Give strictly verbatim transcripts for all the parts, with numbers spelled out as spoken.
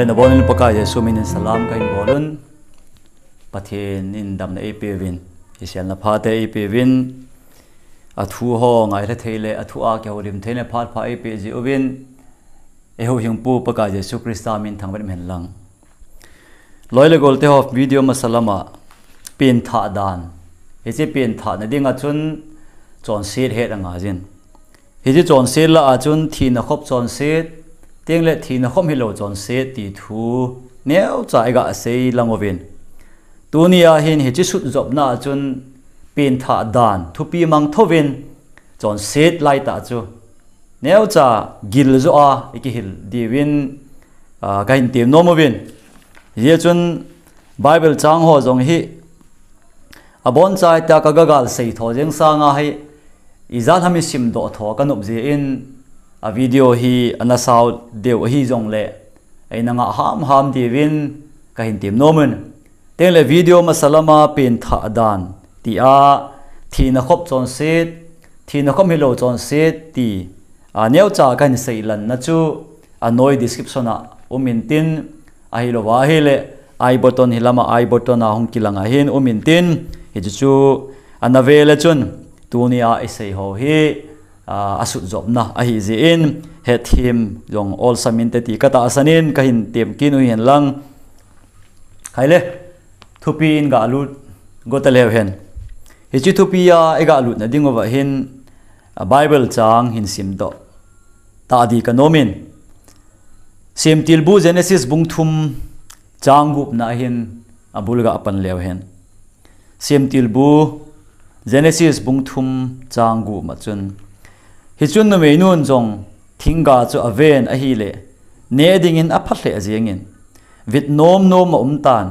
Nabonun Pakai Jesu minin salam kahin bolun. Pathen in damna eipeuvin, hisialna phatah eipeuvin, athu ho ngailha thei le athu a kihoulim thei le phat pha eipeh jiuvin, eihuhhingpu Pakai Jesu Christa min thangvah in umhen lang. Loi le golte ho, video masa lama penthah dan, hiche penthahna dinga chun chonset het angaijin. Hiche chonset lah a chun thina khop chonset, tengle thina khop hilou chonset ti thu neocha iga sei lang uvin. Tunia hin hiche sutjopna a chun penthah dan thupi mang thouvin chonset laitah chu neocha giljoh a ikihil diuvin, ah, kahin temnom uvin. Hijeh chun Bible chang ho jong hi abonchaitah a kaga gal sei tho jeng sanga hi ijat ham isimdoh tho kanop jeh in, a video hi ana sao deu ahi jongle eina ngah hamham diuvin kahin temnom un. Tengle video masa lama penthah dan tia thina khop chonset, thina khop hilou chonset ti, a, neocha kahin seilanna chu anoi description a um intin, ahilouva ahile I button hilama I button a hung kilang a hin um intin, hichu chu ana vele chun tunia isei ho hi, a, asutjopna ahijeh in, hetthem jong olsam inte ti katahsan in kahin temkit u hen lang. Khaile, thupi in galut gota leu hen. Hiche thupi a igalutna dinguva hin, a, Bible chang hin simdoh tadi kanom in. Semtilbu Genesis bung thum chang gupna a hin abul gapan leu hen. Semtilbu Genesis bung thum chang gup a chun, hichun numeinun jong thingga chu aven ahile, neh dingin apha lheh jengin, vit nomnom aum tan.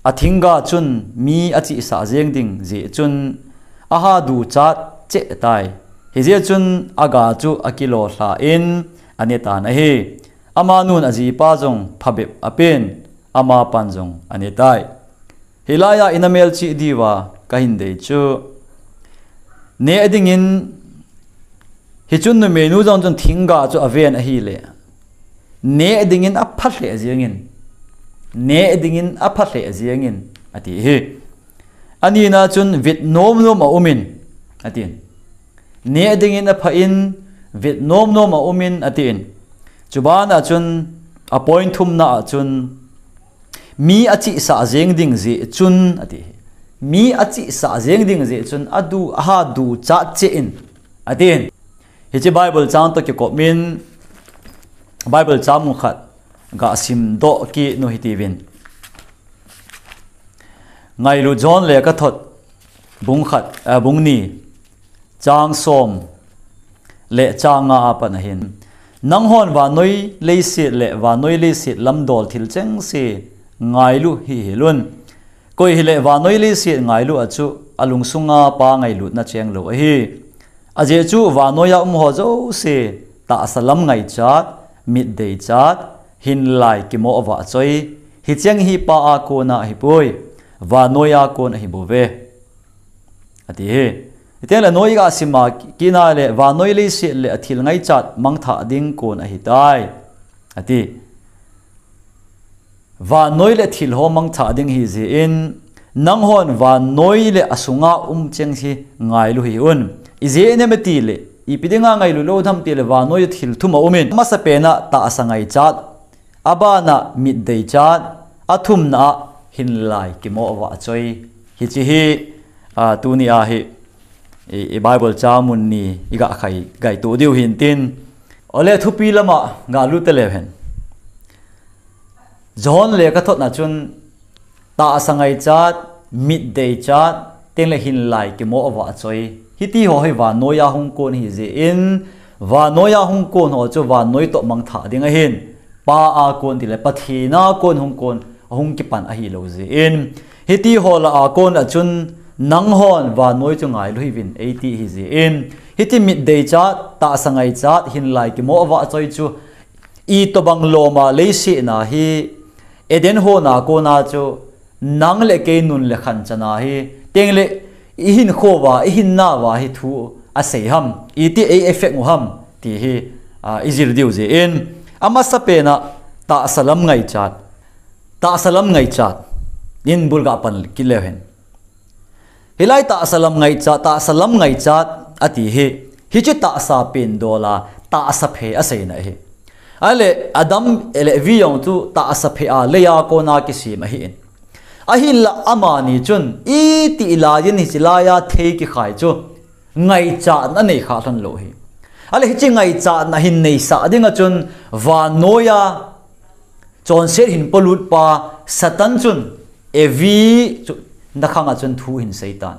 Athingga chun mi achihsah jeng ding jeh chun, aha duchat cheh tai. Hijeh chun aga chu akilolha in ane tan ahi. Amanun ajipa jong phabep apen, amapan jong ane tai. Hilaiya ina melchih diuva kahin dei chu, neh dingin, hichun numeinu jong chun thingga chu aven ahile, neh dingin apha lheh jengin, neh dingin apha lheh jengin, ati hi. Anina chun vit nomnom aumin, atin. Neh dingin apha in, vit nomnom aumin, atin. Chubana chun, a point thumna a chun, mi achihsah jeng ding jeh chun, ati. Mi achihsah jeng ding jeh chun, adu, aha duchat cheh in, atin. Hiche Bible chang toh kikopin, Bible chang mun khat gasimdoh kit u hitiuvin. Ngailu John lekhathot bung khat, a, bung ni, chang som le chang nga a pat ahin. Nanghon vannoi leiset le vannoi leiset lamdol thil chengse ngailu hihel un. Koi hile vannoi leiset ngailu a chu alungsunga Pa ngailutna chenglou ahi. Ajeh chu vannoiya um ho jouse tahsa lam ngaichat, mitdeichat, hinlai kimo avahchoi, hicheng hi Pa a kona ahipoi, vannoiya kon ahibouve, ati hi. Hitengle noi igasima kit nale vannoi leiset le athil ngaichat mangthah ding kon ahitai, ati. Vannoi le thil ho mangthah ding hijeh in, nanghon vannoi le asunga um cheng hi ngailu hih un. Ijeh inem itile, ipi dinga ngailu lou ham itile, vannoi thil thum aumin. Amasapena tahsa ngaichat, abana mitdeichat, athumna a hinlai kimo avahchoi. Hiche hi, a, tunia hi, i, i Bible chang mun ni iga khai, gaito diu hintin. Ole thupi lama galut taleu hen. John lekhathotna chun tahsa ngaichat, mitdeichat, tengle hinlai kimo avahchoi, hiti ho hi vannoiya hung kon hijeh in, vannoiya hung kon ho chu vannoi toh mangthah ding ahin, Pa a kon tile Pathen a kon hung kon, ahung kipan ahilou jeh in, hiti ho lah a kon a chun nanghon vannoi chu ngailu hih uvin eiti hijeh in, hiti mitdeichat, tahsa ngaichat, hinlai kimo avahchoi chu itobang loma leiset na hi, Eden hon a kona chu nang le kei nun le khan chana hi, tengle ihinkhouva, ihinnauva hi thu asei ham, iti ei effect u ham, ti hi, a, ijil diu jeh in. Amasapena Tahsa lam ngaichat. Tahsa lam ngaichat. In bul ga pan kit leu hen. Hilai tahsa lam ngaichat, tahsa lam ngaichat ati hi. Hiche tahsa pen dola, tahsa phe aseina hi. Ale Adam le Evi jong chu tahsa phe a leiya kona kisem ahi in. Ahinla amani chun, iti laiyin hiche laiya thei kikhai chu ngaichatna nei kha lhon lou hi. Ale hiche ngaichatna hin neisah dinga chun vannoiya chonset hin polut pa Satan chun Evi chu nakhanga chun thu hin seitan.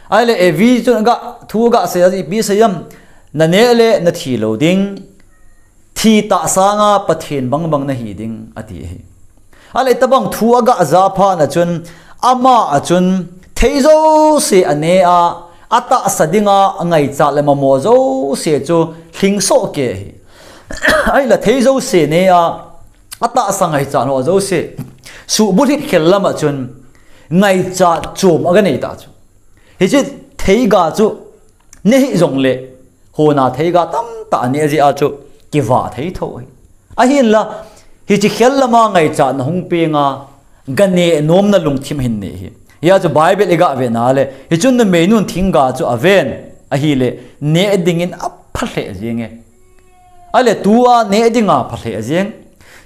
Ale Evi chun ga thu ga sei a ipi seiyam, na neh le na thi lou ding. Thi tah sanga Pathen bangbang nahi ding ati ahi. Ale tabang thu aga ja phat na chun ama a chun thei jouse aneh a, atahsa dinga angaichat le mamo jouse chu lhingsoh kei ahi. Ahinla thei jouse neh a, atahsa ngaichat ho jouse suhbulhit khel lama chun ngaichat chom aga nei ta chu. Hiche theiga chu neh hih jongle, hona theiga tamtah aneh jeh a chu kivah thei tho hi. Ahinla, hiche khel lama ngaichatna hung penga, ga neh nomna lungthim ahin nei hi. Hia chu Bible iga vena le, hichun numeinun thingga chu aven, ahile, neh dingin apha lheh jenge. Ale tua neh dinga pha lheh jeng.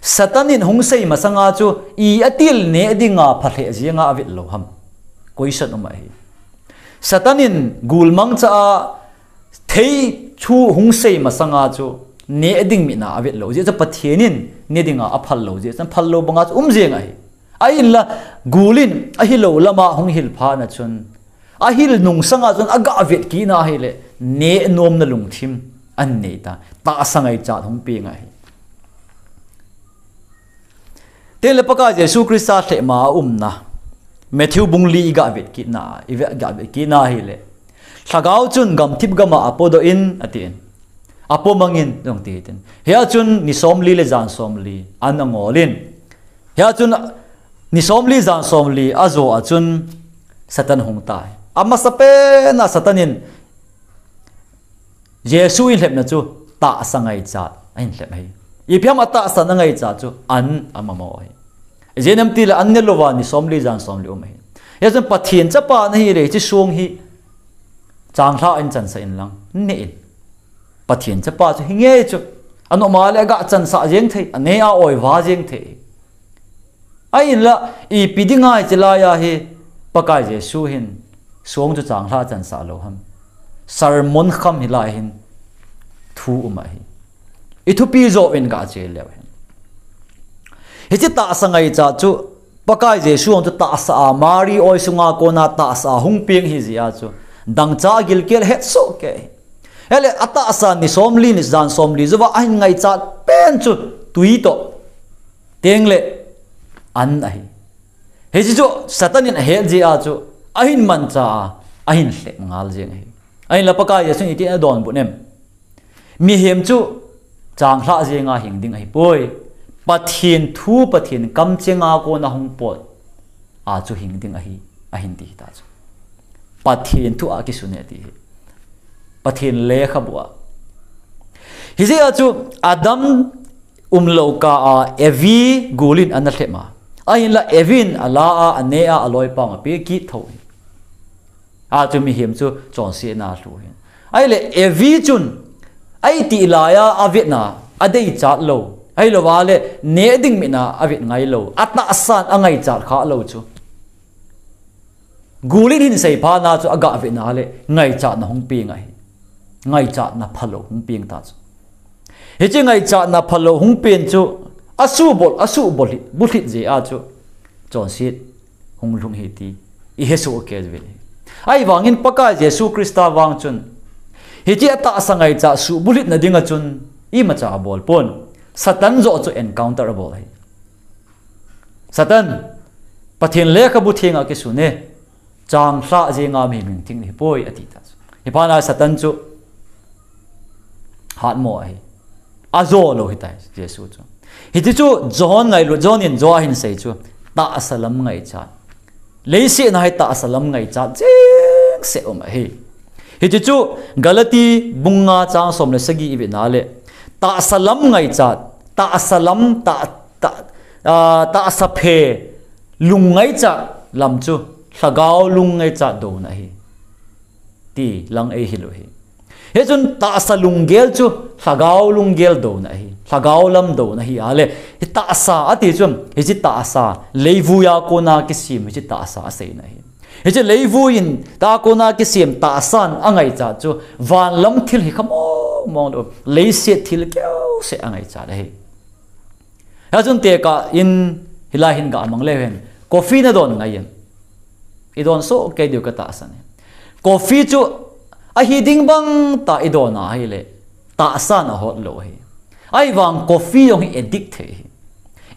Satan in hung sei masanga chu i atil neh dinga pha lheh jenga avet lou ham? Question um ahi. Satan in gul mangcha a thei chu hung sei masanga chu neh ding mitna avet lou jeh chu Pathen in neh dinga aphal lou jeh chu phal lou banga chu um jeng ahi. Ahinla gul in ahilou lama hung hil phat na chun, ahil nungsanga chun aga vet kit na ahile, neh nomna lungthim ahin nei ta. Tahsa ngaichat hung peng ahi. Tengle Pakai Jesu Christa lhehma a umna Matthew bung li iga vet kit na, iga vet kit na ahile, Lhagao chun gamthip gama apodoh in, atin. Apomangin, jong ti hitin. Hia chun ni somli le jan somli an angol in. Hia chun ni somli jan somli ajo a chun Satan hung tai. Amasapen a Satan in Jesu in lhepna chu tahsa ngaichat ahin lhep ahi. Ipi ham atahsan angaichat chu an amamo ahi. Ijeh inem itile an ne louva ni somli jan somli um ahi. Hia chun Pathen chapa nahile hiche song hi changlhah in chansah in lang, neh in. Pathen chapa chu hinge chu. Anom a le aga chansah jeng thei, aneh a oiva jeng thei. Ahinla, ipi dinga hiche laiya hi Pakai Jesu hin song chu changlhah chansah lou ham? Sermon kham hilai hin thu um ahi. Ithupi joh in gache leu hen. Hiche tahsa ngaichat chu Pakai Jesu chu tahsa a Mari oi sunga kona tahsa a hung peng ahi jeh a chu dangcha gilkel hetsoh kei. Hele atahsa ni somli ni jan somli jouva ahin ngaichat pen chu tui toh, tengle an ahi. Hiche chu Satan in ahet jeh a chu ahin mancha a, ahin lhep ngal jeng ahi. Ahinla Pakai Jesu in iti adonbut em? Mihem chu changlhah jenga hing ding ahipoi. Pathen thu, Pathen kamchenga kona hung pot a chu hing ding ahi, ahin ti hita chu. Pathen thu a kisun e ti hi. Pathen lekhabu a. Hijeh a chu Adam umlou kah a Evi gul in ana lhep a. Ahinla Evi in ala a, aneh a, aloipa ape kit tho hi. A chu mihem chu chonsetna alhu hin. Ahile Evi chun, aiti laiya avetna, adeichat lou. Ahilouva le, neh ding mitna avet ngai lou. Atahsan angaichat kha lou chu. Gul in hin seiphat na chu aga vetna le, ngaichatna hung peng ahi. Ngaichatna phalou hung peng ta chu. Hiche ngaichatna phalou hung pen chu, asuhbol, asuhbol hi, bulhit jeh a chu. Chonset hung lhung hi ti ihesoh kei uve. Ahivangin Pakai Jesu Christa vang chun, hiche atahsa ngaichat suhbulhitna dinga chun imacha abol pon. Satan joh chu encounter abol ahi. Satan, Pathen lekhabu thenga kisun e, changlhah jenga mihem hing ding nahipoi, ati ta chu. Hiphat na Satan chu hatmo ahi. Ajo lou hitai Jesu chu. Hiti chu John ngailut, John in jo ahin sei chu, tahsa lam ngaichat. Leiset a hi tahsa lam ngaichat jeng seh um ahi. Hiti chu Galati bung nga chang som le sagi ivet na le, tahsa lam ngaichat, tahsa lam, ta, ta, ah, tahsa phe, lung ngaichat lam chu, lhagao lung ngaichat douna ahi. Ti lang eihil u ahi. Hichun tahsa lunggel chu, lhagao lunggel douna ahi. Lhagao lam douna ahi. Ale, hi tahsa ati chu, hiche tahsa, leivui a kona kisem, hiche tahsa aseina ahi. Hiche leivui in, a kona kisem tahsan angaichat chu, van lam thil hi khamong mong lou, leiset thil keuseh angaichat ahi. Hichun tekah in hilai hin gamang leu hen. Coffee nadon ngai em? Idon soh kei diu katahsan e. Coffee chu ahi ding bang tah idon ahile, tahsan ahot lou ahi. Ahivang coffee jong hi addict thei ahi.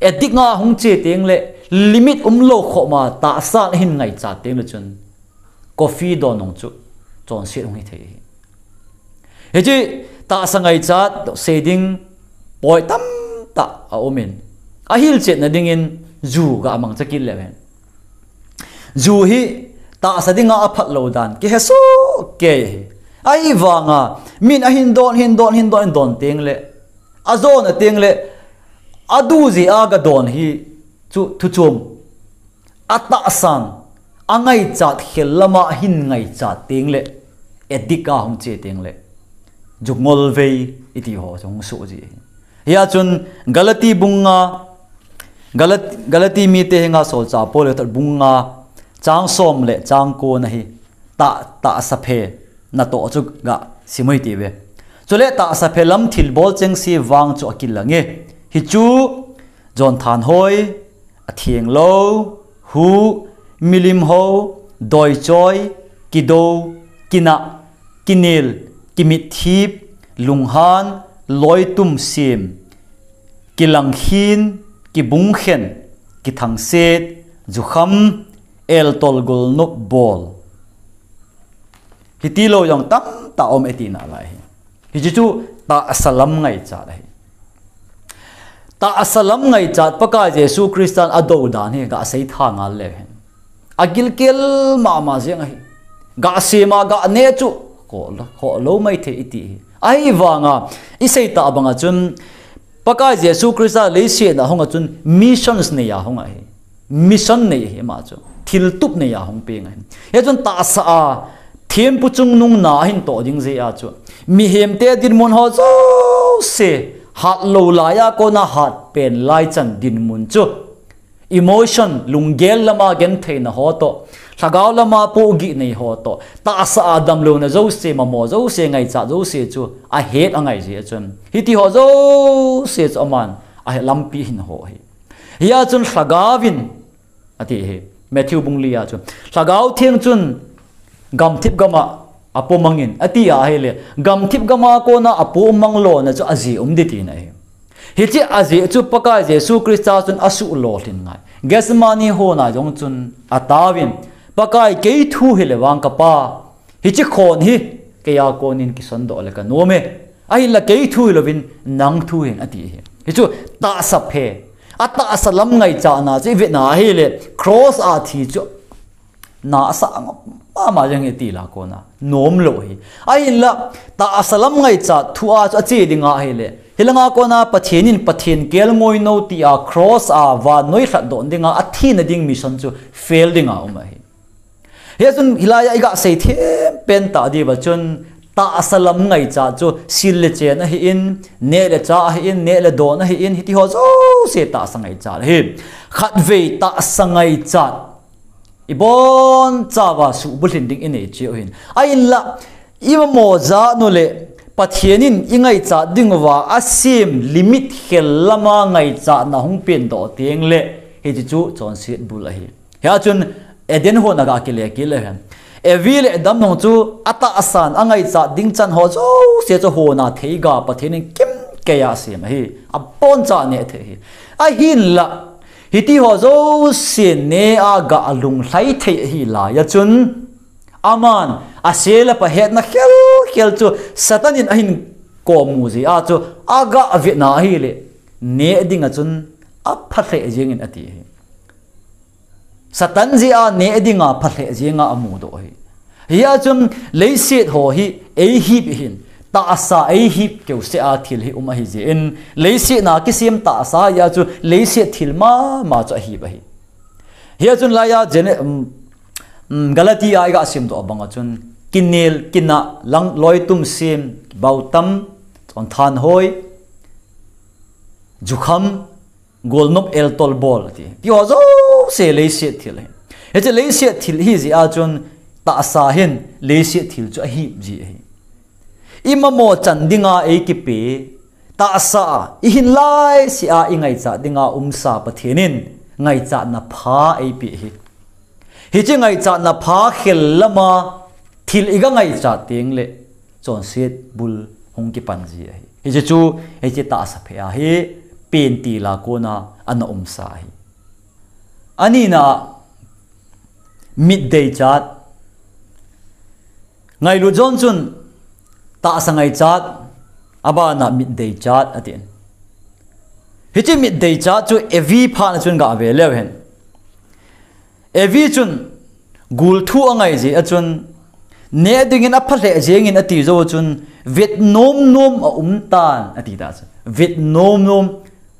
Addict a hung che teng le, limit umlou khoma tahsan ahin ngaichat teng le chun, coffee don jong chu chonset hung hithei ahi. Hiche tahsa ngaichat sei ding point tamtah aumin, ahilchetna dingin ju gamang chakit leu hen. Ju hi tahsa dinga aphat lou dan kihe soh kei ahi. Ahivanga min ahin don, hin don, hin don, hin don teng le, ajona teng le, adu jeh a gadon hi chu thuchom. Atahsan, angaichat khel lama ahin ngaichat teng le, addict a hung che teng le, ju ngolvei iti ho chu hung soh ji ahi. Hia chun Galati bung nga, Galat-, Galati mite henga solchah Paul in athot bung nga, chang som le chang ko na hi, ta, tahsa phe natoh chu gasim u hite ve. Chule tahsa phe lam thilbol chengse vang chu akilang e. Hichu, jonthanhoi, athenglou, huh, milim hou, doichoi, kidou, kinah, kinel, kimitthip, lunghan, loitum sem, kilangkhin, kibungkhen, kithangset, jukham, eltol golnop bol. Hitilou jong tamtah um e tina lai ahi. Hiche chu tahsa lam ngaichat ahi. Tahsa lam ngaichat Pakai Jesu Christan adou dan hi gasei tha ngal leu hen. Agilkel mama jeng ahi. Gasem a ganeh chu khoh lou, khoh lou maithei iti ahi. Ahivanga isei tah banga chun Pakai Jesu Christa leiset a hunga chun missions neiya hung ahi. Mission nei ahi ama chu. Thiltup neiya hung peng ahi. Hichun tahsa a thempu chungnung na ahin toh ding jeh a chu, mihemte dinmun ho jouse hatlou laiya kona hatpen lai chan dinmun chu, emotion, lunggel lama gentheina ho toh, lhagao lama pohgih nei ho toh, tahsa a damlouna jouse, mamo jouse, ngaichat jouse chu ahet angai jeh a chun, hiti ho jouse chu aman ahe lampi ahin ho ahi. Hia chun lhagaovin, ati ahi. Matthew bung li a chun, Lhagao Theng chun gamthip gama apo mangin, ati ahile, gamthip gama kona apo mang lona chu ajeh um ding tina ahi. Hiche ajeh chu Pakai Jesu Christa chun asuh lolhin ngai. Gethsemane hon a jong chun ataovin, Pakai, kei thu hile vang ka Pa, hiche khon hi keiya konin kisondoh le kanom e. Ahinla kei thu hilouvin nang thu hin ati ahi. Hichu tahsa phe, atahsa lam ngaichatna chu ivet na ahile, cross a thi chu na asah ngam mama jeng e ti la kona nomlou ahi. Ahinla tahsa lam ngaichat thu a chu ache ding ahile, hilanga kona Pathen in Pathen kelngoi nou tia cross a vannoi lhatdoh dinga athina ding mission chu fail dinga um ahi. Hichun hilaiya iga sei them pen tah diuva chun tahsa lam ngaichat chu sil le chen ahin, neh le chah ahin, neh le don ahin, hiti ho jouse tahsa ngaichat ahi. Khatvei tahsa ngaichat ibonchauva suhbulhin ding inei cheh u ahin. Ahinla, imamo jat u le Pathen in ingaichat dinguva asem limit khel lama ngaichatna hung pendoh teng le, hiche chu chonset bul ahi. Hia chun Eden hon a ga kile kit leu hen. Evi le Adam jong chu atahsan angaichat ding chan ho jouse chu hona theiga Pathen in kimkeiya asem ahi. Aboncha neh thei ahi. Ahinla, hiti ho jouse neh a ga lunglhai thei ahi laiya chun, aman ase le apa hetna khelkhel chu Satan in ahin komu jeh a chu aga vetna ahile, neh dinga chun apha lheh jengin ati ahi. Satan jeh a neh dinga pha lheh jenga amudoh ahi. Hia chun leiset ho hi eihip ahin, tahsa eihip keusea thil hi um ahi jeh in, leiset a kisem tahsa hia chu leiset thil mama chu ahip ahi. Hia chun laiya Gene-, um, um, Galatia iga simdoh banga chun, kinel, kinah, lang, loitum sem, bautam, chonthanhoi, jukham, golnop, eltol bol ati. Tiho jouse leiset thil ahi. Hiche leiset thil ahi jeh a chun tahsa hin leiset thil chu ahip ji ahi. Imamo chan dinga eikipe, tahsa, ihin laisea ingaichat dinga umsa Pathen in ngaichatna pha eipeh ahi. Hiche ngaichatna pha khel lama thil iga ngaichat tengle chonset bul hung kipan ji ahi. Hiche chu, hiche tahsa phei ahi, pentil a kona ana umsa ahi. Anina, mit deichat. Ngailut John chun, tahsa ngaichat, abana mit deichat atin. Hiche mit deichat chu Evi phatna chun gave leu hen. Evi chun gul thu angai jeh a chun, neh dingin apha lheh jengin ati jou a chun, vet nom nom aum tan ati ta chu. Vet nom nom,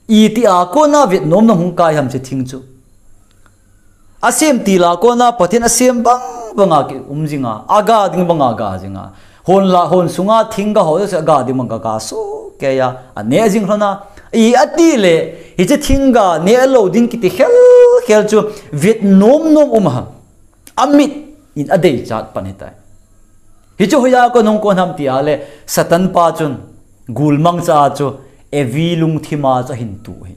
itia kona vet nom nom hung kai ham hiche thing chu. Asem tila kona Pathen asem bang banga kium jinga, aga ding banga aga jinga. Hon la, hon sunga thingga ho jouse aga ding banga aga sohkeiya, aneh jing lhona. I ati le, hiche thingga neh lou ding kiti khel khel chu vet nom nom um ham. Amit in adeichat pan ahitai. Hichu hoiya kon hung kon ham tia le, Satan pa chun, gul mangcha a chu, Evi lungthima chu ahin tu ahi.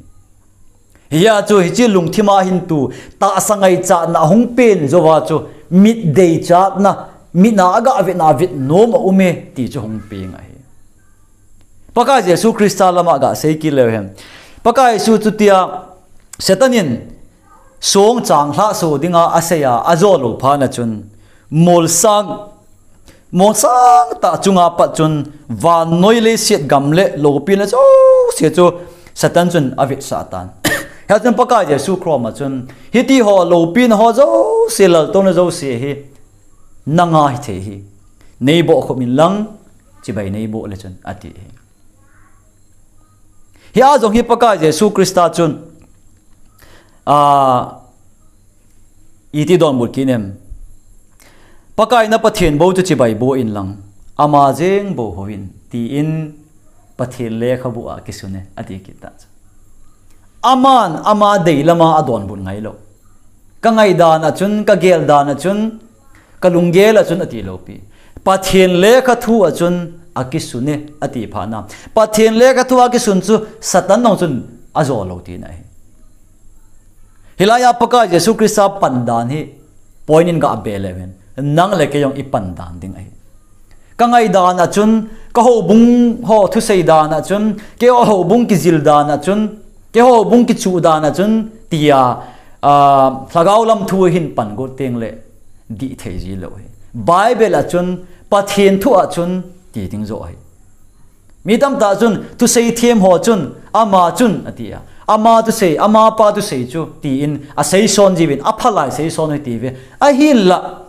Hia chu hiche lungthima ahin tu, tahsa ngaichatna ahung pen jouva chu, mit deichatna, mit a aga vetna vet nom aume, ti chu hung peng ahi. Pakai Jesu Christa lama gasei kit leu hen. Pakai Jesu chutia, Satan in song changlhah so dinga aseiya, ajo lou phatna chun, molsang, molsang tah chunga pat chun, vannoi leiset gam le loupina jouse chu Satan chun avetsah tan. Hia chun Pakai Jesu koma chun, hitiho loupina ho jouse, laltouna jouse hi, nanga hithei ahi. Neiboh khop inlang, chibai neiboh le chun, ati ahi. Hia jong hi Pakai Jesu Christa chun, a, iti donbut kit em. Pakai na Pathen bou chu chibai boh inlang, ama jeng bou houvin, tin Pathen lekhabu a kisun e, ati kit ta chu. Aman, ama dei lama adonbut ngailou. Ka ngaidan a chun, ka geldan a chun, ka lunggel a chun ati lou pi. Pathen lekhathu a chun akisun e, ati phatna. Pathen lekhathu a kisun chu Satan nung chun ajo lou tina ahi. Hilaiya Pakai Jesu Christa pandan hi point in gave leu hen. Nang le kei jong i pandan ding ahi. Ka ngaidan a chun, ka houbung ho thusei dan a chun, keiho houbung kijil dan a chun, keiho houbung kichuh dan a chun, tia, a, lhagao lam thu hin pan got teng le, dih thei ji lou ahi. Bible a chun, Pathen thu a chun, ti ding joh ahi. Mi tamtah chun, thusei them ho chun, ama chun, atia. Ama thusei, ama pa thusei chu, tin, asei son jiuvin, aphalai sei son u hiti uve. Ahinla,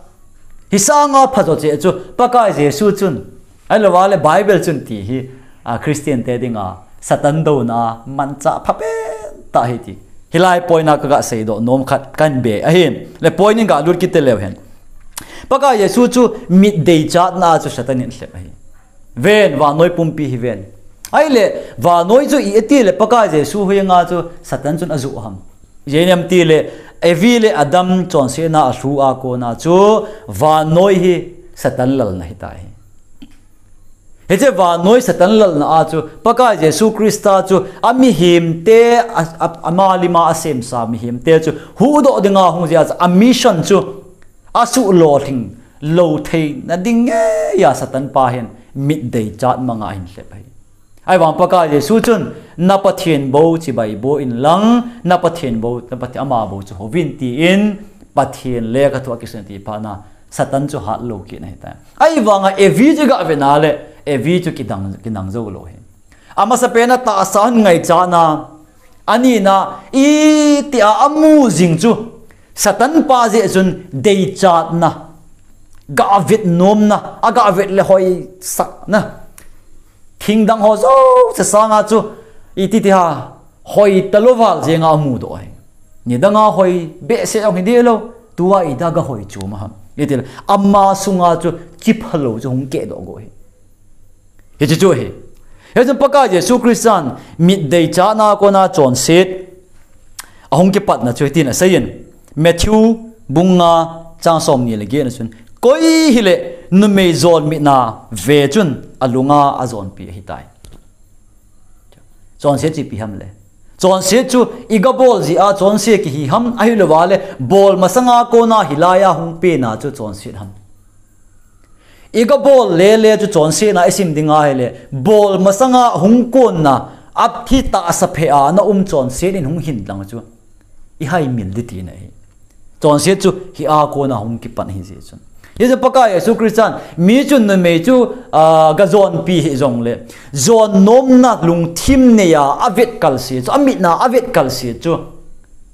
hisanga phajo cheh chu, Pakai Jesu chun, ahilouva le Bible chun ti hi, a, Christian te dinga, Satan douna, manchah phapen tah ahi ti. Hilai point a kaga seidoh nom khat kahin be ahin. Le point in galut kit leu hen. Pakai Jesu chu mit deichatna chu Satan in alhep ahi. Ven, vannoi pumpi hi ven. Ahile, vannoi chu i ati le Pakai Jesu henga chu Satan chun ajoh ham. Ijeh inem itile, Evi le Adam chonsetna alhu a kona chu, vannoi hi Satan lalna ahitai. Hiche vannoi Satan lalna a chu, Pakai Jesu Christa chu, amihem te, a, a, ama lima asemsa mihem te chu, huhdoh dinga hung jeh a chu, a mission chu, asuh lolhing lou theina ding ngeiya Satan pa hin mit deichat manga ahin lhep ahi. Ahivang Pakai Jesu chun, na Pathen bou chibai boh inlang, na Pathen bou, na Pathen ama bou chu houvin tin, Pathen lekhathu a kisun ti phatna, Satan chu hatlou kit na ahitai. Ahivanga Evi chu gavena le, Evi chu kidang, kinang jou lou ahi. Amasapen a tahsa ngaichatna, anina, itia amu jing chu, Satan pa jeh chun deichatna, gavet nomna, agavet le hoisakna, Thingdang ho jouse sanga chu iti ti ha, hoi talou val jenga amudoh ahi. Nidanga hoi behseh jong hi deh lou, tua ida gahoi chu ma ham. Iti le, ama sunga chu kiphalou chu hung kehdoh go ahi. Hichu chu ahi. Hichu Pakai Jesu Christan mitdeichatna kona chonset ahung kipatna chu hitin aseiyin. Matthew bung nga chang somni le get na chun, koi hile numei jon mitna ve chun alunga ajonpi ahitai. Chonset chu ipi ham le. Chonset chu igabol jeh a chonset kihi ham, ahilouva le bol masanga kona hilaiya hung pena chu chonset ham. Igabol lele chu chonsetna isim ding ahile, bol masanga hung konna, athi tahsa phe a ana um chonset in hung hin lang chu ihaimil ding tina ahi. Chonset chu hia kona hung kipan ahi jeh chun. Hichu Pakai Jesu Christan mi chun numei chu, ah, gajonpi hih jongle, jon nomna lungthim neiya avet kalset chu, amitna avet kalset chu,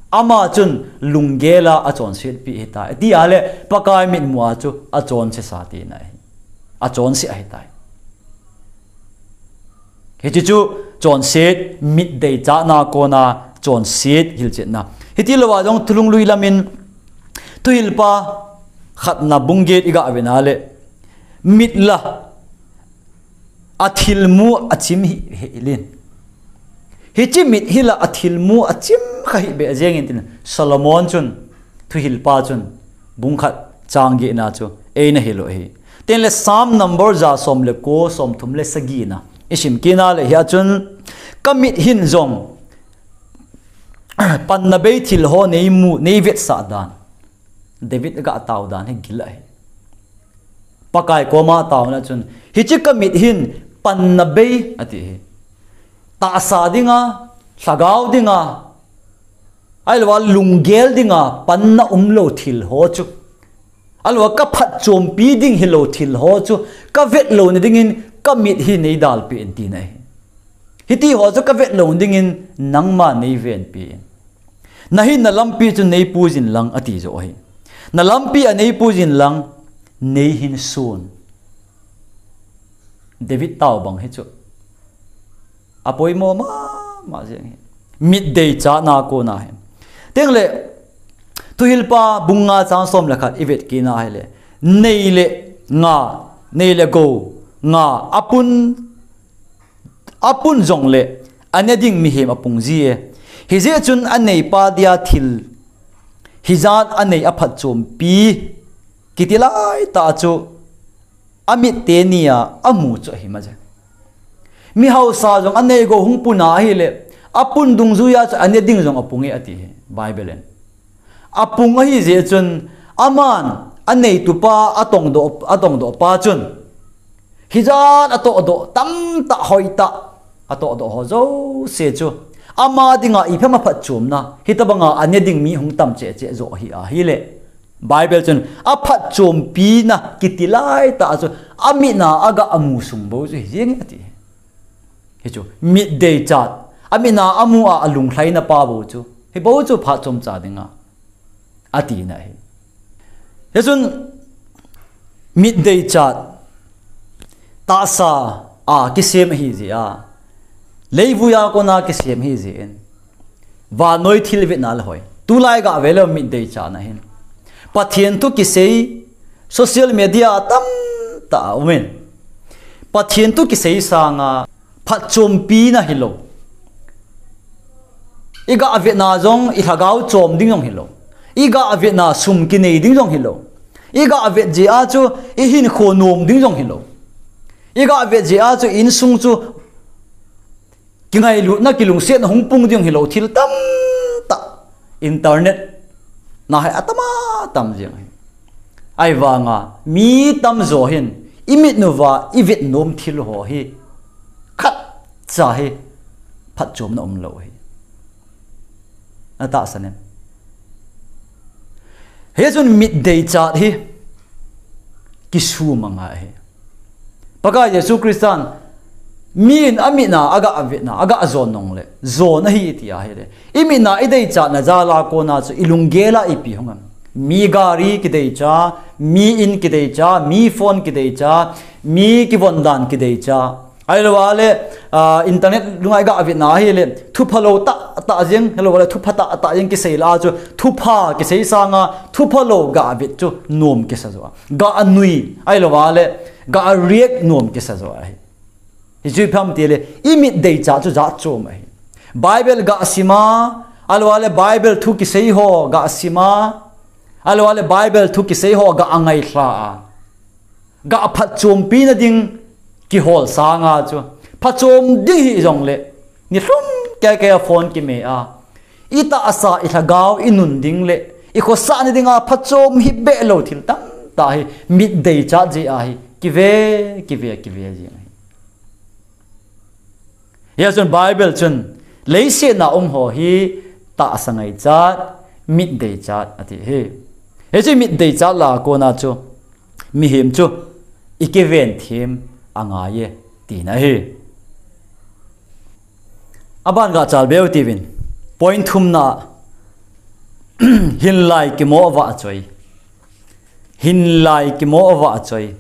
ama chun lunggela achonsetpi ahitai. Tia le Pakai mitmua chu achonse sa tina ahi. Achonse ahitai. Hichu chu chonset, mitdeichatna kona chonset hilchetna. Hitilouva jong thulhung lui lamin Thuhilpa khatna bung get iga vena le, mit la athilmu achim hi, hilin. Hiche mit hi la athilmu achim kha hih beh jengin tin Solomon chun, Thuhilpa chun, bung khat chang getna chu eina hil u ahi. Tin le Psalm number ja som le ko, somthum le sagina isim kit na le hia chun, kamit hin jong panna bei thil ho neimu, neivetsah dan. David aga tao dan hi gil ahi. Pakai koma taona chun, hiche kamit hin panna bei ati hi. Tahsa dinga, lhagao dinga, ahilouva lunggel dinga panna umlou thil ho chu, ahilouva kaphatchompi ding hilou thil ho chu kavet louna dingin kamit hi neidalpeh in tina ahi. Hiti ho chu kavet louna dingin nangma neivenpi in. Nahinna lampi chu neipuijin lang ati jo ahi. Nalampi a neipuijin lang, neihin sun. David tao bang hichu apoimo mama jeng ahi. Mitdeichatna kona hi. Tin le, Thuhilpa bung nga chang som le khat ivet kit na hile, nei le nga, nei le gou nga apun, apun jongle ane ding mihem apung ji e. Hijeh chun aneipa dia thil hijat anei aphatchompi kiti laitah chu amit teni a amu chu ahi maje. Mihausa jong anei gou hung puna ahile, apun dungjuiya chu ane ding jong apung e ati hi Bible in. Apung ahi jeh chun aman aneitupa atongdoh, atongdoh pa chun hijat atohdoh tamtah hoitah atohdoh ho jouse chu ama dinga iphem aphatchomna, hitobanga ane ding mi hung tam cheh cheh jo ahi ahile, Bible chun aphatchompina kiti laitah chu amitna aga amu sung bou chu hi jeng e ati. Hichu mitdeichat, amitna amu a alunglhaina pa bou chu, hi bou chu phatchomcha dinga atina ahi. Hichun mitdeichat tahsa a kisem ahi jeh a, leivuiya kona kisem ahi jeh in, vannoi thil vetna le hoi. Tulai gave leu mitdeichatna hin Pathen thu kisei, social media tamtah a umin, Pathen thu kisei sanga phatchompina hilou, iga vetna jong ilhagao chom ding jong hilou, iga vetna sum kinei ding jong hilou, iga vet jeh a chu ihinkho nom ding jong hilou, iga vet jeh a chu insung chu kingailutna, kilungsetna hung pung ding hilou, thil tamtah internet na hi atam atam jeng ahi. Ahivanga mi tamjo hin imitnuva ivet nom thil ho hi khatcha hi phatchomna umlou ahi. Atahsan em? Hichun mitdeichat hi kisum angai ahi. Pakai Jesu Christan min amitna aga avetna, aga ajon nongle jon ahi tia ahile, imitna ideichatna jala kona chu ilunggela ipi hung em? Mi gari kideicha, mi in kideicha, mi phone kideicha, mi kivon dan kideicha, Ahilou le, ah, internet lunga i ga vetna ahile, thupha lou tah tah jeng, ahilou le, thupha tah tah jeng kisei la chu, thupha kisei sanga, thupha lou ga vet chu nom kisa jo a. Ga nui, ahilou le, ga react nom kisa jo ahi. Hichu ipi ham itile, i mit deichat chu jat chom ahi. Bible ga sima, ahilou le Bible thu kisei ho ga sima, ahilou le Bible thu kisei ho ga ngailha a. Ga phatchompi na ding kihol sanga chu. Phatchom ding hijongle, nilhum kei kei a phone kime a. I tahsa, i lhagao, i nun ding le, i khosah na dinga phatchom hi behlou thil tamtah hi, mit deichat jeh ahi, kive, kive, kive jing ahi. Hijeh chun Bible chun, leiset a um ho hi tahsa ngaichat, mit deichat ati hi. Hichu mit deichat lah a kona chu, mihem chu, i kiven them angai e, tina ahi. Aban ga chal beu tivin. Point thumna, hinlai kimo vahchoi. Hinlai kimo vahchoi.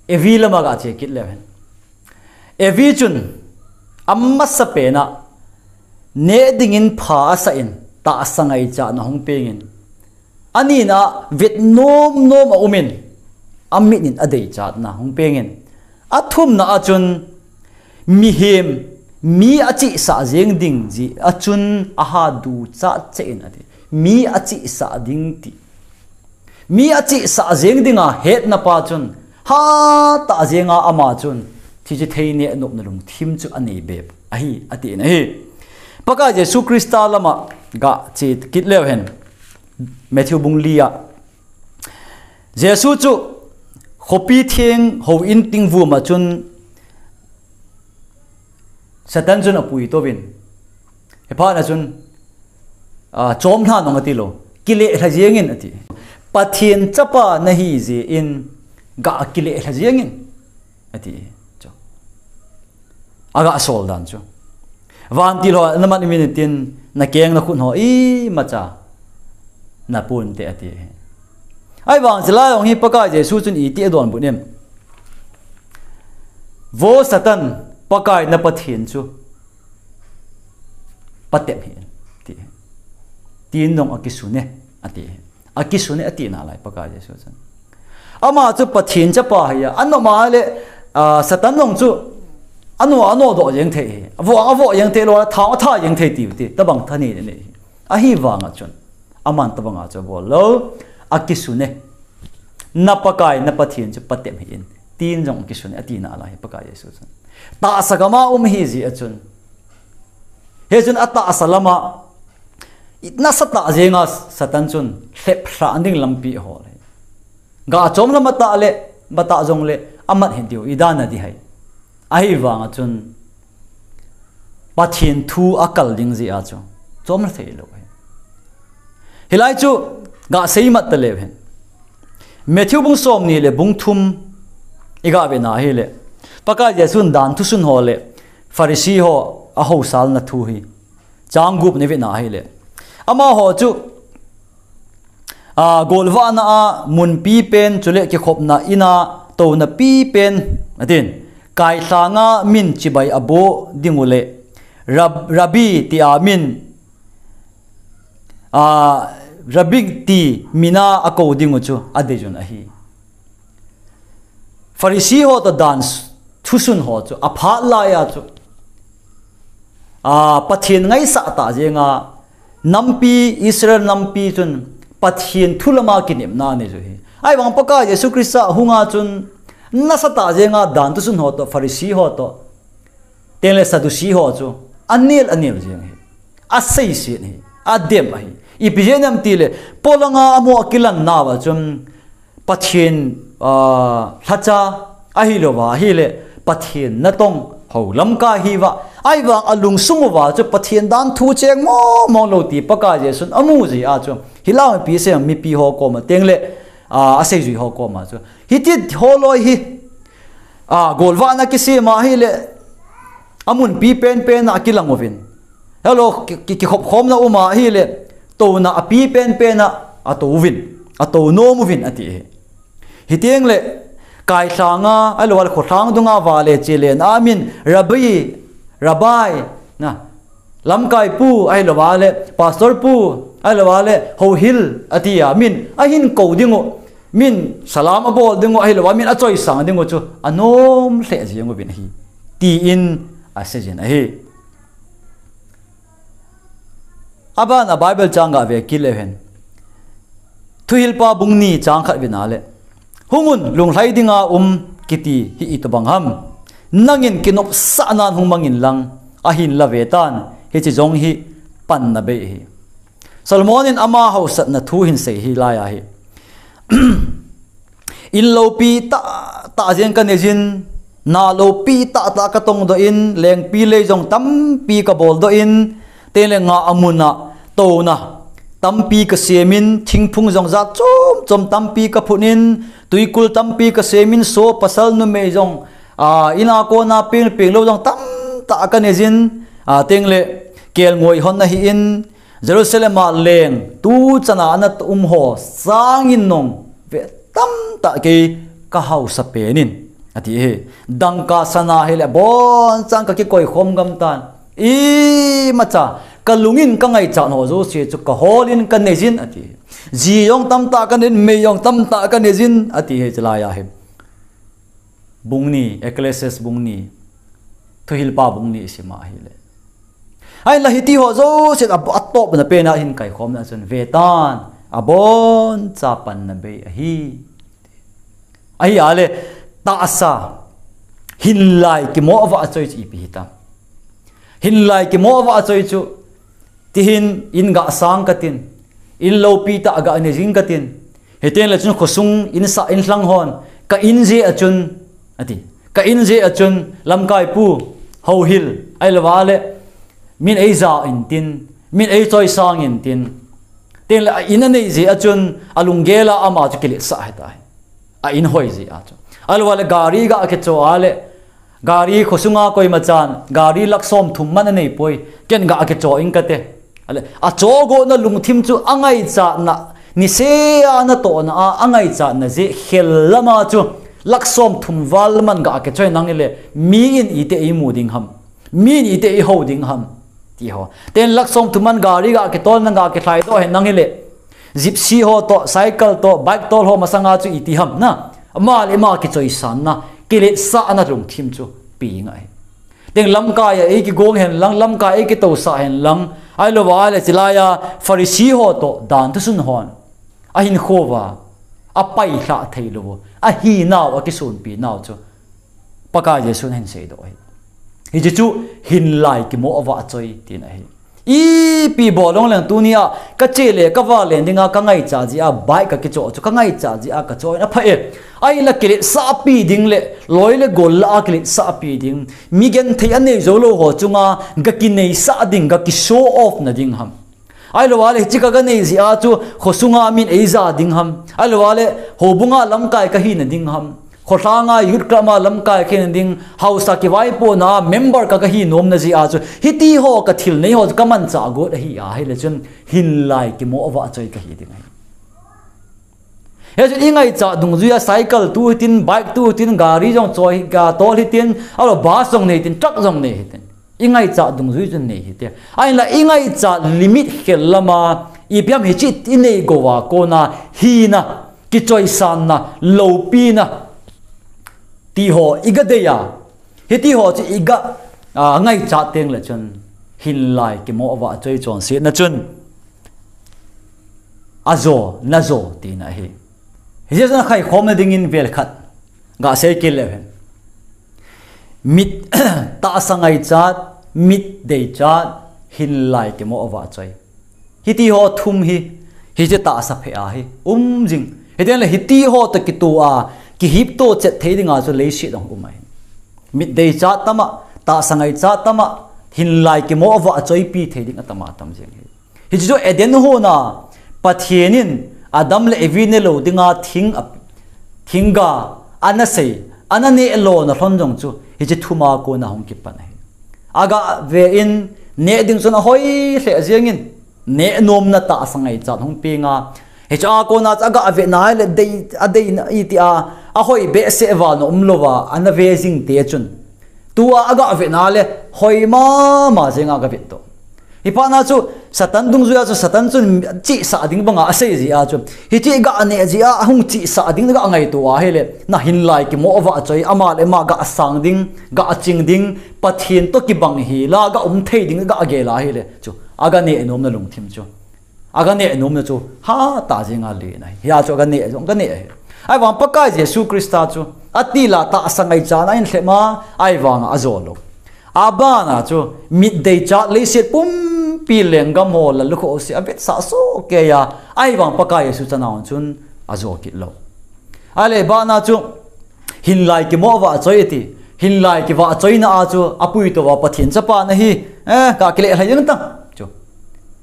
Evi lama ga che kit leu hen. Evi chun, amasapen a, neh dingin pha asah in, tahsa ngaichatna hung pengin. Anina, vet nom nom a umin, amit in adeichatna hung pengin. Athumna a chun, mihem, mi achihsah jeng ding jeh a chun, aha duchat cheh in ati. Mi achihsah ding ti. Mi achihsah jeng dinga hetna pa chun, hatah jenga ama chun, thi chi thei neh nopna lungthim chu anei bep ahi, atin ahi. Pakai Jesu Christa lama ga che kit leu hen. Matthew bung li a. Jesu chu khopi theng houin tingvum a chun Satan chun apui touvin. Hiphat na chun, ah, chom lha nong ati lou. Kileh lha jeng in ati. Pathen chapa nahi jeh in ga kileh lha jeng in ati. Chu. Aga sol dan chu. Vantil ho naman uvin tin, nakeng nakhut ho imacha napon te ati. Ahivang chulai jong hi Pakai Jesu chun iti adonbut em. Vo Satan, Pakai na Pathen chu patep hih in, ati. Tin jong akisun e, ati. Akisun e, ati nalai Pakai Jesu chun. Ama chu Pathen chapa ahi a, anom a le, ah, Satan jong chu, ano, anodoh jeng thei hi. Avo, avo jeng thei lou, tha, tha jeng thei tiu ti, tabang tha nei nei hi. Ahivanga chun, aman tabanga chu abol lou, akisun e. Na Pakai, na Pathen chu patep hih in. Tin jong akisun e, ati nalai hi Pakai Jesu chun. Tahsa gama um ahi jeh a chun. Hichun atahsa lama, nasatah jenga Satan chun, lhep lha ding lampi ahol e. Ga chom lha matah le, matah jongle, amat hih diu, i dan a di hai. Ahivanga chun, Pathen thu akal ding jeh a chu, chom lha thei lou e. Hilai chu, ga seimat taleu hen. Matthew bung somni le bung thum, i ga vena ahile. Pakai Jesun dan thusun ho le, Pharisee ho, ahousalna thu hi. Chang gup na vena ahile. Amaho chu, a, golvahna a mun pipen chule kikhopna in a touna pipen atin. Kailhanga min chibai aboh ding u le, Rab-, Rabbi tia min, a, Rabbi ti mina akou ding u chu adei jun ahi. Pharisee ho toh dan s-, thusun ho chu, aphat laiya chu. A, Pathen ngaisah tah jenga, nampi, Israel nampi chun, Pathen thu lama kinepna anei u ahi. Ahivang Pakai Jesu Christa ahunga chun, nasatah jenga dan thusun ho toh, Pharisee ho toh, tengle Sadducee ho chu, anel, anel jeng ahi. Aseiset ahi, adem ahi. Ipi jeh ham itile, polanga amaho akilan nauva chun, Pathen, ah, lhacha ahilouva, ahile, Pathen natong ho lamkai ahiuva, ahivang alungsung uva chu Pathen dan thu cheng mong mong lou ti Pakai Jesun amu jeh a chu, hilai mipi sem mipi ho koma tengle, ah, aseijui ho koma chu. Hiti ho loi hi, ah, golvahna kisem a ahile, amun pipen pen a akilang uvin. Hello, ki, ki, kikhop khomna um a ahile, touna apipen pen a, atou uvin, atou nom uvin ati ahi. Hitengle, kailhanga, ahilouva le kholhang dunga vale chelen a min, Rabbi, Rabbi, na, lamkai pu, ahilouva le, pastor pu, ahilouva le, houhil, ati a min, ahin kou dingu, min, salam abol dingu, ahilouva min, achoisang dingu chu, anom lheh jeng uvin ahi. Tiin, aseijin ahi. Abana Bible chang gave kit leu hen. Thuhilpa bung ni chang khat vena le. Hungun lunglhai dinga um kiti hi itobang ham. Nangin kinopsah nan hung mangin lang ahinla vetan hiche jong hi panna bei hi. Solomon in ama hausatna thu hin sei hi lai ahi. In lopi tah tah jeng kanei jin, na lopi tah tah katong doh in, lengpi lei jong tampi kabol doh in, tengle nga amun a touna tampi kasem in, thingphung jong jat chom chom tampi kaphun in, tuikul tampi kasem in, so pasal numei jong, a, in a kona peng peng lou jong tamtah kanei jin, a, tengle kelngoi hon ahi in, Jerusalem a leng, tuchan a ana um ho sangin nong ve tamtah kei kahausa pen in, ati hi. Dangka sana hile abonchan kakikoi khom gam tan. Imacha, kalungin kangaichat ho jouse chu kahol in kanei jin, ati hi. Ji jong tamtah kanei in, mei jong tamtah kanei jin, ati hi, chulai ahi. Bung ni, Ecclesiastes bung ni, Thuhilpa bung ni isima ahile. Ahinla hiti ho jouse a, atopna pen a hin kaikhomna chun vetan, aboncha panna bei ahi. Ahi ale, tahsa, hinlai kimo vahchoi chu ipi hitam. Hinlai kimo vahchoi chu, tihin in gasang katin, in lopi tah ganei jing katin. Hitengle chun khosung in sah in lhang hon, ka in jeh a chun, ati. Ka in jeh a chun, lamkai pu, houhil, ahilouva le, min eija intin, min eichoisang intin. Tengle a in anei jeh a chun, alunggel a ama chu kiletsah ahitai. A in hoi jeh a chu. Ahilouva le gari gakicho a le, gari khosunga koimachan, gari lakh somthum man anei poi, ken gakicho ing kate. Ale, achohgotna lungthim chu angaichatna, nisea natohna a, angaichatna jeh khel lama chu, lakh somthum val man gakicho henlang hile, mi in iti eimu ding ham. Mi in iti eihou ding ham. Ti ho. Ten lakh somthum man gari gakitol nang gakilhai doh henlang hile. Gypsy ho toh, cycle toh, bike tol ho masanga chu iti ham na. Ama le ama kichoisanna, kiletsahna lungthim chu pi ngai. Teng lamkai a eikigong henlang, lamkai a eikitousah henlang. Ahilouva le chulai a Pharisee ho toh, dan thusun hon. Ahinkhouva, apailhah theilou, ahinau, akisunpi nau chu. Pakai Jesun ahin seidoh ahi. Hiche chu hinlai kimo vahchoi tina ahi. Ipi bol jongleng tunia, kache le kavalen dinga kangaichat jeh a, bike kakichoh chu kangaichat jeh a kachoh in apha e. Ahinla kiletsahpi ding le, loi le gol lah a kiletsahpi ding. Mi genthei anei joulou ho chunga, gakineisah ding, gaki show off na ding ham. Ahilouva le, hiche kaganei jeh a chu, khosunga min eija ding ham. Ahilouva le, houbunga lamkai kahina ding ham. Kholhanga youth club a lamkai kahina ding, hausa kivaipona member ka, kahi nomna jeh a chu, hiti ho kathil nei ho chu kamanchah got ahi a, hile chun hinlai kimo vahchoi kahi ding ahi. Hichun ingaichat dungjuia cycle tu hitin, bike tu hitin, gari jong choi, ga tol hitin, alou bus jong nei hitin, truck jong nei hitin. Ingaichat dungjui chun nei hite. Ahinla ingaichat limit khel lama, ipi ham hiche inei gouva kona, hina, kichoisanna, loupina, ti ho, igadei a. Hiti ho chu iga, a, ngaichat tengle chun, hinlai kimo vahchoi chonsetna chun, ajo, najo, tina ahi. Hiche chun akhaikhomna dingin vel khat, gasei kit leu hen. Mit, tahsa ngaichat, mit deichat, hinlai kimo vahchoi. Hiti ho thum hi, hiche tahsa phei a hi, um jing. Hitengle hiti ho toh kitoh a, kihipto chet thei dinga chu leiset ahung um ahi. Mit deichat tama, tahsa ngaichat tama, hinlai kimo vahchoipi thei ding atama tam jing hi. Hiche chu Eden hon a, Pathen in Adam le Evi nelou dinga thing a, thingga, ana sei, ana neh lona lhon jong chu, hiche thum a kona hung kipan ahi. Agave in, neh ding chun ahoi lheh jengin, neh nomna tahsa ngaichat hung penga. Hiche a kona chu agave nai le dei, adeina iti a, Ahoi behseh val na umlouva ana ve jing te chun, tua aga vetna le hoi mama jenga aga vet to. Hiphatna chu Satan dungjuiya chu Satan chun chihsah ding banga asei jia chu, hiche ga neh jia ahung chihsah ding ga ngaito ahile, na hinlai kimo vahchoi, ama le ama ga sang ding, ga ching ding, Pathen to kibang hi la ga um thei ding ga gel ahile chu, aga neh nomna lungthim chu, aga neh nomna chu hatah jenga len ahi. Hia chu aga neh jong aga neh ahi. Ahivang Pakai Jesu Christa chu atila tahsa ngaichatna in lhema, ahivanga ajo lou. Abana chu mitdeichat leiset pumpi lenggam ho lallukhuh se avetsah sohkeiya, ahivang Pakai Jesu chana chun ajo kit lou. Ahile bana chu hinlai kimo vahchoi ati. Hinlai kivahchoina a chu apuitouva Pathen chapa nahi, eh, ka kile lha jeng tang chu.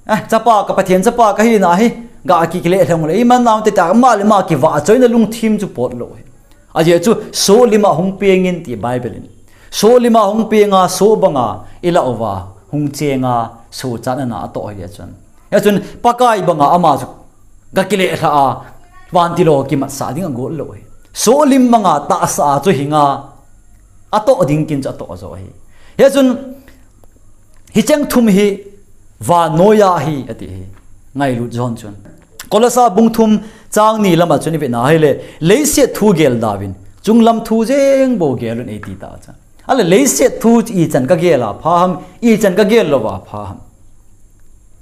Eh, chapa ka, Pathen chapa kahina hi, ga ki kile lha jong le, iman nau te ta ma le ma kivahchoina lungthim chu pot lou hi. Ajeh chu soh lima hung pengin ti Bible in. Soh lima hung penga, soh banga ilah uva hung chenga, soh chatna na atoh hi chun. Hia chun Pakai banga ama chu ga kile lha a, vantil ho kimatsah ding agot lou hi. Soh lim banga tahsa a chu hinga, atoh ding kin chu atoh jo hi. Hia chun hicheng thum hi vannoiya ahi ati hi. Ngailut jon chun Kolosa bung thum chang ni lama chun ivetna ahile, leiset thu gel dauvin, chunglam thu jeng bou gelun eiti ta chu. Ahile leiset thu ichan ka gel a pha ham, ichan ka gel louva pha ham.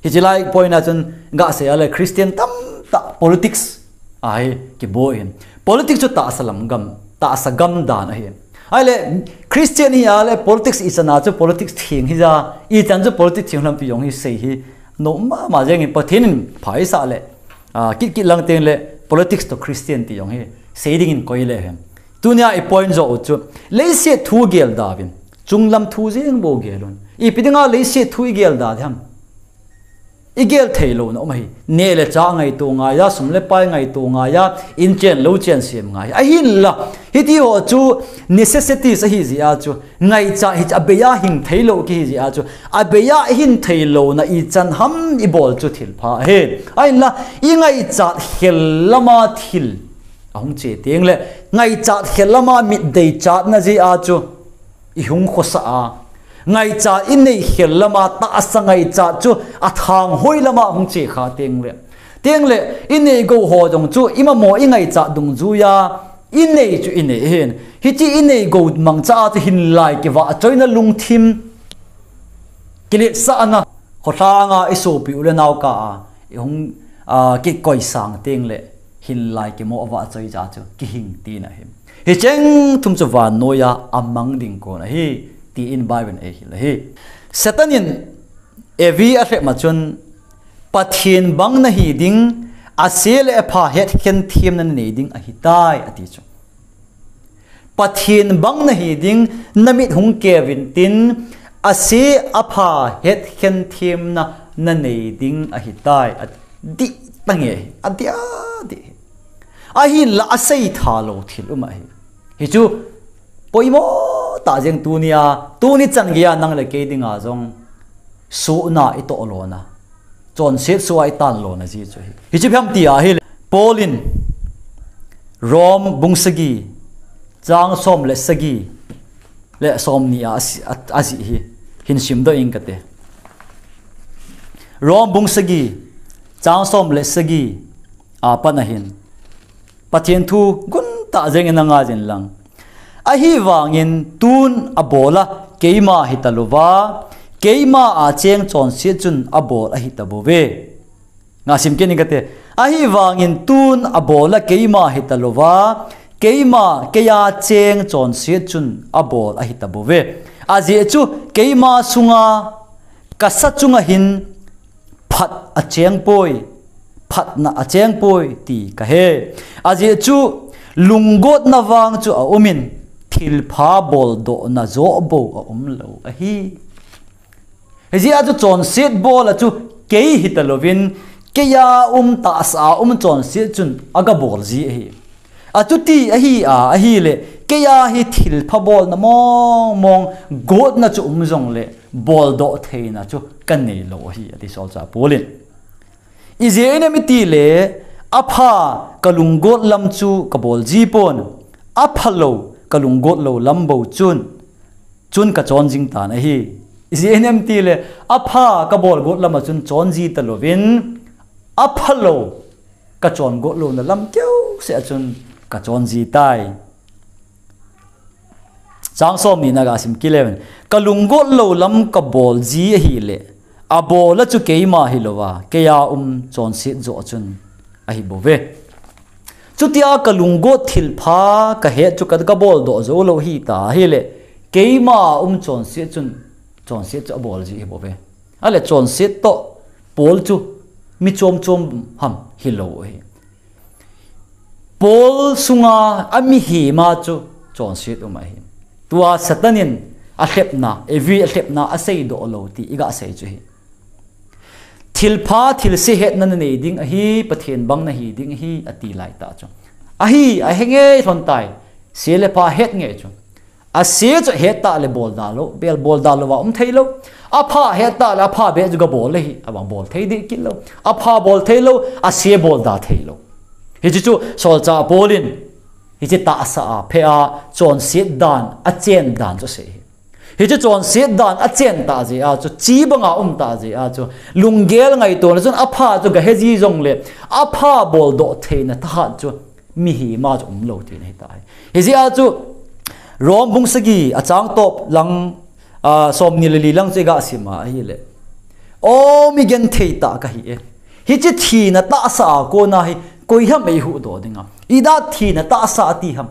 Hiche lai point a chun gasei ahile Christian tamtah politics ahi kiboi hin. Politics chu tahsa lam gam, tahsa gam dan ahi. Ahile Christian hi ahile politics ichan a chu politics theng hija, ichan chu politics theng lam ti jong hi sei hi nom mama jengin, Pathen in phaisah le, ah, kit kit lang teng le politics to Christian ti jong hi sei dingin koi le hen. Tunia i point jo u chu, leiset thu gel dauvin, chunglam thu jeng bou gelun. Ipi dinga leiset thu igel da diham? Igel thei louna um ahi. Neh le chah ngaito ngaiya, sum le pai ngaito ngaiya, in chen lou chen sem ngai. Ahinla, hiti ho chu necessities ahi jia chu, ngaichat hi abeiya hing thei lou kihi jia chu, abeiya hin thei louna ichan ham ibol chu thil pha ahi. Ahinla, ingaichat khel lama thil ahung che teng le, ngaichat khel lama mitdeichatna jia chu ihung khosah a, ngaichat inei khel lama tahsa ngaichat chu athang hoi lama hung che kha teng le, teng le inei gou ho jong chu imamo ingaichat dungjuiya inei chu inei hin. Hiche inei gou mangcha a chu hinlai kivahchoina lungthim, kiletsahna, kholanga isopi u le nao kah a ihung, ah, kikoi sang teng le hinlai kimo vahchoi cha chu kihing tina ahi. Hicheng thum chu vannoiya amang ding kon ahi, tin Bible in eihil ahi. Satan in Evi alhep ma chun, Pathen bang nahi ding, ase le apha hetkhen themna nanei ding ahitai, ati chu. Pathen bang nahi ding, namit hung keuvin tin, ase apha hetkhen themna nanei ding ahitai, adih tange, adih adih. Ahinla asei tha lou thil um ahi. Hichu poimo tah jeng tunia, tuni chan geiya nang le kei dinga jong sohna itoh lona, chonset soh a itan lona ji chu ahi. Hichu ipi ham ti ahile, Paul in Rom bung sagi, chang som le sagi le som ni a, a, ajih hi hin simdoh ing kate. Rom bung sagi, chang som le sagi a pat ahin, Pathen thu guntah jengin na ngai jin lang. Ahivangin tun abola keima hitalouva, keima a cheng chonset chun abol ahitabouve. Nga sim kit ing kate. Ahivangin tun abola keima hitalouva, keima, keiya cheng chonset chun abol ahitabouve. Ajeh chu keima sunga kasa chunga hin phat acheng poi, phatna acheng poi ti kahe. Ajeh chu lunggotna vang chu aumin, thilpha boldohna joh bou aum lou ahi. Hijeh a chu chonset bol a chu kei hitalouvin, keiya um, tahsa a um chonset chun aga bol ji ahi. Achuti ahi a, ahile, keiya hi thilpha bolna mong mong, gotna chu um jongle, boldoh theina chu kanei lou ahi, ati solchah Paul in. Ijeh inem itile, apha kalunggot lam chu kabol ji pon, Aphalou, kalunggot lou lam bou chun, chun kachon jing tan ahi. Ijeh inem itile, apha kabol got lama chun chon ji talouvin, aphalou, kachon got louna lam keuseh a chun kachon ji tai. Chang somni na gasim kit leu hen. Kalunggot lou lam kabol ji ahile, abol a chu keima hilouva, keia um chonset joh chun ahi bouve. Chutia kalunggot thilpha kahet chu ka, kabol doh jou lou hita ahile, keima um chonset chun, chonset chu abol ji ahi bouve. Ahile chonset toh Paul chu mi chom chom ham hilou ahi. Paul sunga amihema chu chonset um ahi. Tua Satan in alhepna, Evi alhepna asei doh lou ti iga sei chu ahi. Thilpha, thilse hetna nanei ding ahi, Pathen bang nahi ding ahi, ati lai tah chu. Ahi, ahe ngei lhon tai. Se le pha het ngei chu. Ase chu het tah le bol da lou, bel bol da louva um thei lou. Apha het tah le apha beh chu gabol le hi, abang bol thei dih kit lou. Apha bol thei lou, ase bol da thei lou. Hiche chu solchah Paul in, hiche tahsa a, phe a, chonset dan, achen dan chu asei hi. Hiche chonset dan, achen tah jeh a chu, chi banga um tah jeh a chu, lunggel ngaitona chun apha chu gahe ji jongle, apha bol doh theina thahat chu, mihema chu umlou tina ahitai. Hijeh a chu, Rom bung sagi achang tawp lang, a, somni le li lang chu iga sim a ahile. O mi genthei tah kahi e. Hiche thina tahsa a kona hi, koi ham eihuhdoh dinga. Idah thina tahsa ati ham.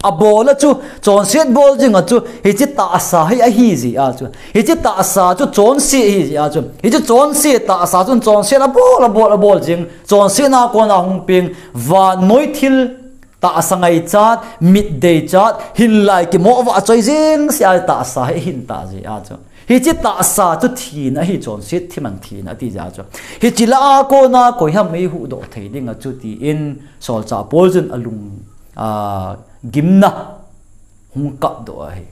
Abol a chu, chonset bol jinga chu, hiche tahsa hi ahi jeh a chu. Hiche tahsa chu chonse ahi jeh a chu. Hiche chonse tahsa chun chonset abol, abol, abol jing. Chonsetna kona hung peng, vannoi thil tahsa ngaichat, mit deichat, hinlai kimoh vah choi jeng sia tahsa hi ahin tah jeh a chu. Hiche tahsa chu thina ahi, chonset thiman thina ati jeh a chu. Hiche lah a kona koi ham eihuhdoh thei dinga chu tin solchah Paul chun alung, a, gimna hung kapdoh ahi.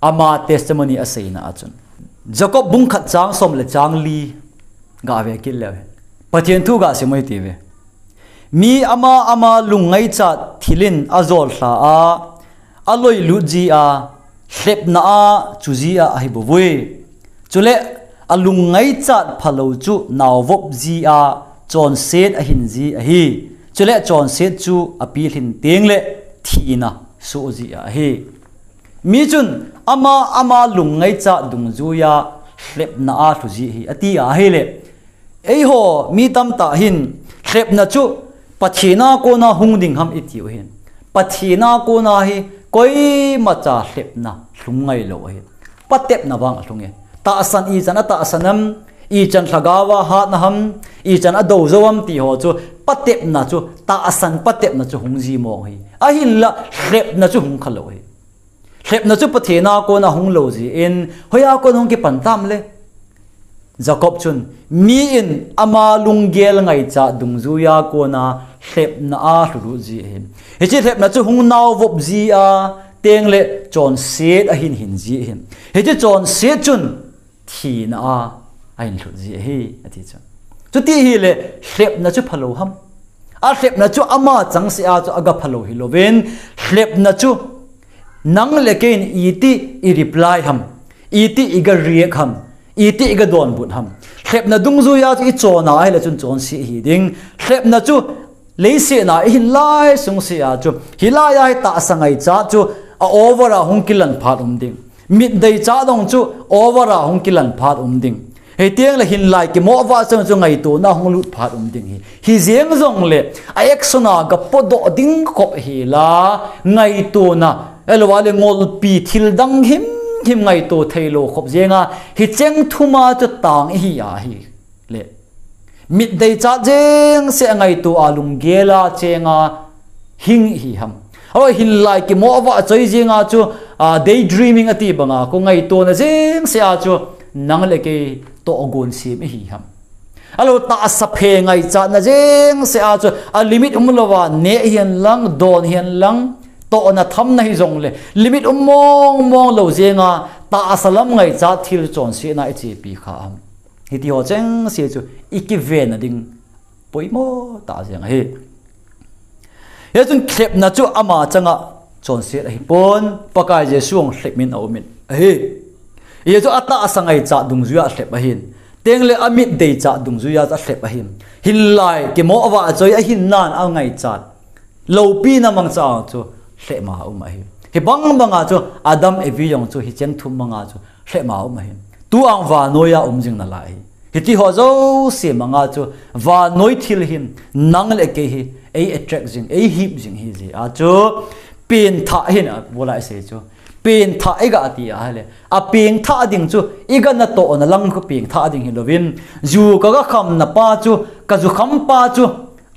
Ama testimony aseina a chun. Jacob bung khat chang som le chang li gave kit leu hen. Pathen thu gasim u hite ve. Mi ama ama lungngaichat thil in ajol lha a, aloilut ji a, lhepna a chu ji a ahi bouve. Chule alungngaichat phalou chu naovop ji a, chonset ahin ji ahi. Chule chonset chu apilhin tengle thina soh ji a ahi. Mi chun ama ama lungngaichat dungjuia lhepna a lhu ji ahi, ati ahile. Eiho mi tamtah hin lhepna chu Pathen a kona hung ding ham itiu hin. Pathen a kona hi koimacha lhepna lhung ngailou ahi. Patepna vang alhung e. Tahsan ichan atahsan ham, ichan lhagao a hatna ham, ichan adou jou ham ti ho chu patepna chu, tahsan patepna chu hung ji mong ahi. Ahinla lhepna chu hung khalou ahi. Lhepna chu Pathen a kona hunglou jeh in, hoiya kona hung kipan tam le. Jacob chun, mi in ama lunggel ngaichat dungjuia kona lhepna a lhulut ji ahi. Hiche lhepna chu hung naovop ji a, tengle chonset ahin hin ji ahi. Hiche chonset chun thina a ahin lhut ji ahi, ati chu. Chuti hile, lhepna chu phalou ham. Alhepna chu ama changseh a chu aga phalou hilouvin, lhepna chu nang le kei in iti i reply ham, iti iga react ham, iti iga donbut ham. Lhepna dungjuia chu ichon a ahile chun chonse ahi ding. Lhepna chu leiset a ihin lai sungseh a chu, hilai a hi tahsa ngaichat chu a over a hung kilan phat um ding. Mit deichat dong chu over a hung kilan phat um ding. Hitiang le hinlai kimoh vah chang chu ngaitona hung lut phat um ding hi. Hijeng jongle a action a ga podoh ding khop hila ngaitona, ahilouleh ngolpi thil dang himhim ngaito theilou khop jenga hicheng thuma chu tang ihi ahile. Mit deichat jengseh a ngaito a lunggel a chenga hing ihi ham. Ahilouleh hinlai kimoh vah choi jenga chu, a, daydreaming ati banga, ko ngaitona jengseh a chu nang le kei tohgon sem ihi ham. Ahilouleh tahsa phe ngaichatna jengseh a chu a limit umlouva neh hihen lang, don hihen lang, tohna thamna hijongle limit um mong mong lou jenga tahsa lam ngaichat thil chonsetna ichepi kha ham. Hiti ho chengse chu ikivenna ding poimo tah jeng ahi. Hichun lhepna chu ama changa chonset ahipon, Pakai Jesu jong lhep in aumin ahi. Hichu atahsa ngaichat dungjuiya lhep ahin, tengle amit deichat dungjuiya lhep ahin. Hinlai kimo avahchoi ahinnan angaichat loupina mangcha chu lhepma um ahi. Hibang banga chu Adam Evi jong chu hicheng thum banga chu lhepma um ahi. Tua vannoi a um jing nalai ahi. Hitiho jouse manga chu vannoi thil hin nang le kei hi ei attract jing, ei hip jing ahi jeh a chu pengthah hin abola isei chu. Pengthah iga ti ahile, apengthah ding chu iga natohna lang khu pengthah ding hilouvin, ju kaga khamna pa chu, kajukham pa chu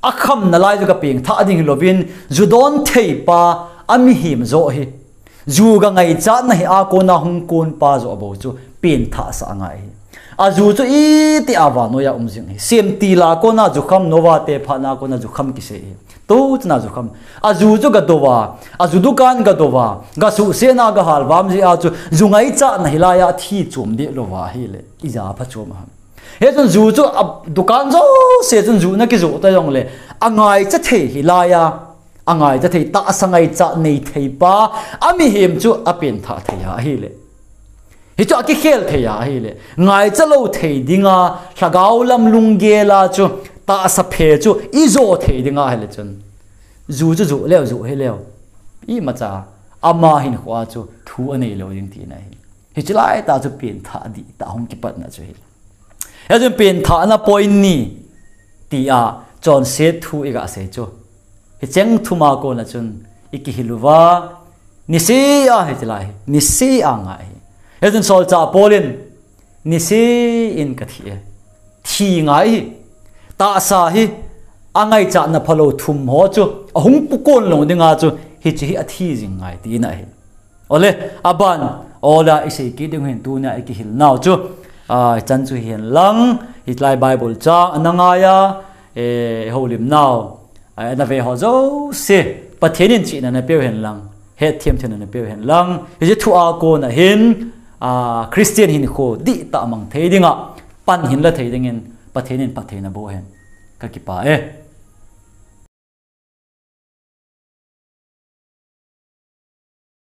akham nalai chu kapengthah ding hilouvin, ju don thei pa, amihem jo hi, ju kangaichatna hi akona hung kon pa jo bou chu pengthah sah angai ahi. Aju chu itih a vannoiya um jing ahi. Semtil a kona jukham, Noah te phatna kona jukham kisei ahi. Tuchana jukham. Aju chu gadouva, aju dukan gadouva, gasuhsetna gahalvam jeh a chu ju ngaichatna hilaiya athi chom deh louva ahile ija phachom ham? Hichun ju chu, dukan jouse chun ju nakijoh ta jongle, angaicha thei hilaiya, angaicha thei, tahsa ngaichat nei thei pa, amihem chu apengthah thei a ahile, hichu akikhel thei a ahile, ngaicha lou thei dinga, lhagao lam lunggel a chu, tahsa phe chu ijo thei dinga ahile chun, ju chu joh leu, joh hileu, imacha ama hinkhoa chu thu anei lou ding tina ahi. Hiche laitah chu pengthah dihtah hung kipatna chu ahi. Hichun pengthahna point ni tia chonset thu igasei chu, hicheng thuma kona chun ikihil uva, nisea hiche lai hi nisea ngai ahi. Hichun solchah Paul in, nisea in kathi e, thi ngai ahi. Tahsa hi angaichatna phalou thum ho chu ahung pukon lou dinga chu hiche hi athi jing ngai tina ahi. Ole, aban, ole, isei kit ding hin tunia ikihil nau chu, hichan chu hihen lang, hiche lai Bible chang ana ngaiya, houlim nau, ana ve ho jouse, Pathen in chihna napeu hen lang, hetthem theina napeu hen lang, hiche thua kona hin Christian hinkho dihtah mang thei dinga pan hinla thei dingin Pathen in phatthei naboh hen. Kakipah e.